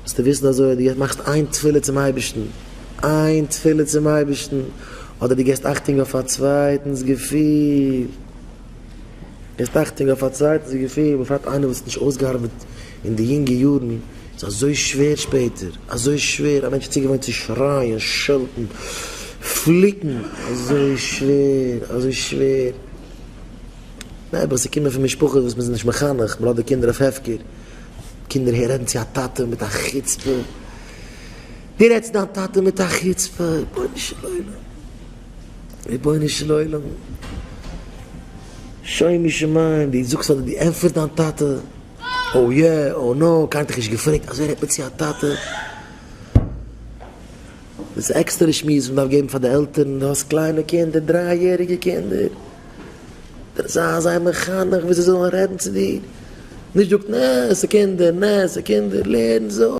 זאלסטו וויסן אזוי, דו מאכסט איין תפילה צום אייבערשטן, איין תפילה צום אייבערשטן, אדער דו געבסט אכטונג אויף א צווייטנס געפיל, געבסט אכטונג אויף א צווייטנס געפיל, בפרט איינער וואס האט נישט אויסגעארבעט אין די יונגע יארן, איז אזוי שווער שפעטער, אזוי שווער, א מענטש איז צוגעוואוינט צו שרייען, שעלטן, פליקן, אזוי שווער, אזוי שווער. נעבעך, זיי קומען פון משפחות וואס מ'איז נישט מחנך, מ'לאזט די קינדער אויף הפקר. קינדער רעדן צו א טאטע מיט א חוצפה, דו רעדסט צו דיין טאטע מיט א חוצפה, רבונו של עולם, רבונו של עולם, שומו שמים, דו זאגסט אדער דו ענטפערסט דיין טאטע, oh yeah, oh no, קיינער האט דיך נישט געפרעגט, אזוי רעדט מען צו א טאטע? דאס איז עקסטערע שמועס וואס מ'דארף געבן פאר די עלטערן, דו האסט קליינע קינדער, דריי יעריגע קינדער, זיי זיי מחנך ווי זיי זאלן רעדן צו דיר, נישט זאגט נע ס'קינדער, נע ס'קינדער, לערן זיי.